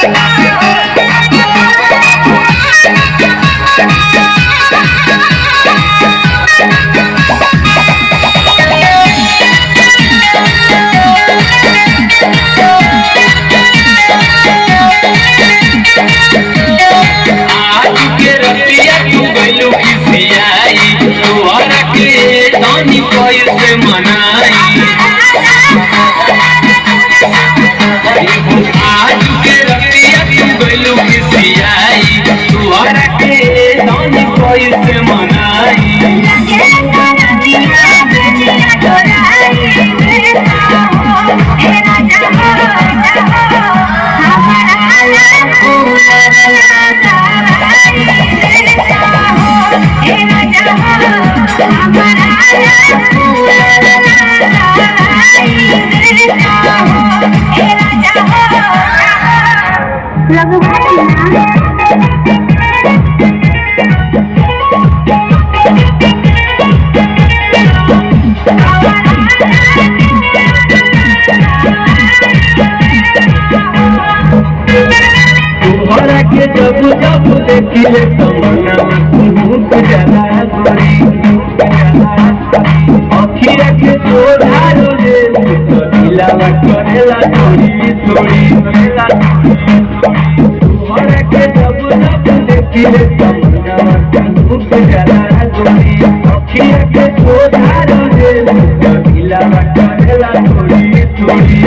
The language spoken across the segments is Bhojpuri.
आज के रतिया तू गइलू खिसियाई, तोहरा के दानी कैसे मनाई। आज के रतिया तू गइलू खिसियाई, तोहरा के दानी कैसे मनाई। तोहरा के जब जब देखिले तमन्ना कुहुक जला गोरी, अखिया के सोधारो रे तो दिलावा करेला थोड़ी थोड़ी। तोहरा के जब जब देखिले तमन्ना कुहुक जला गोरी, अखिया के सोधारो रे तो दिलावा करेला थोड़ी थोड़ी।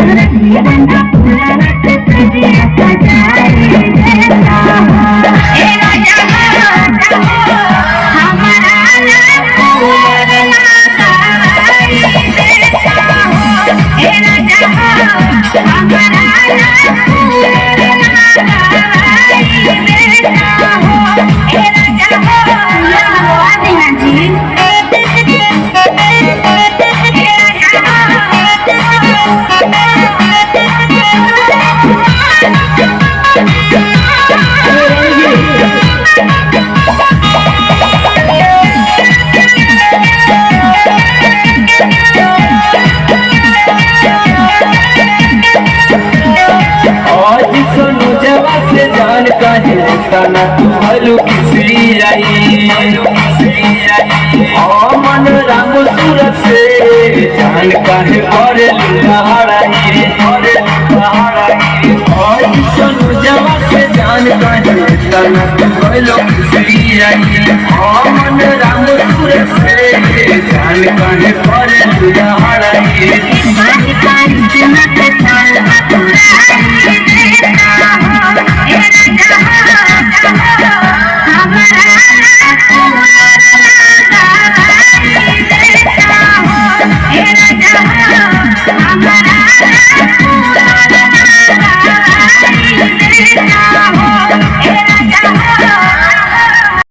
आज सोनू जवा से जान काहे तना तू किसी आई, मन राम सूरत से जान काहे करे लहराई। आज सोनू जवा से जान काहे तना तू किसी आई, मन राम सूरत से जान काहे करे लहराई।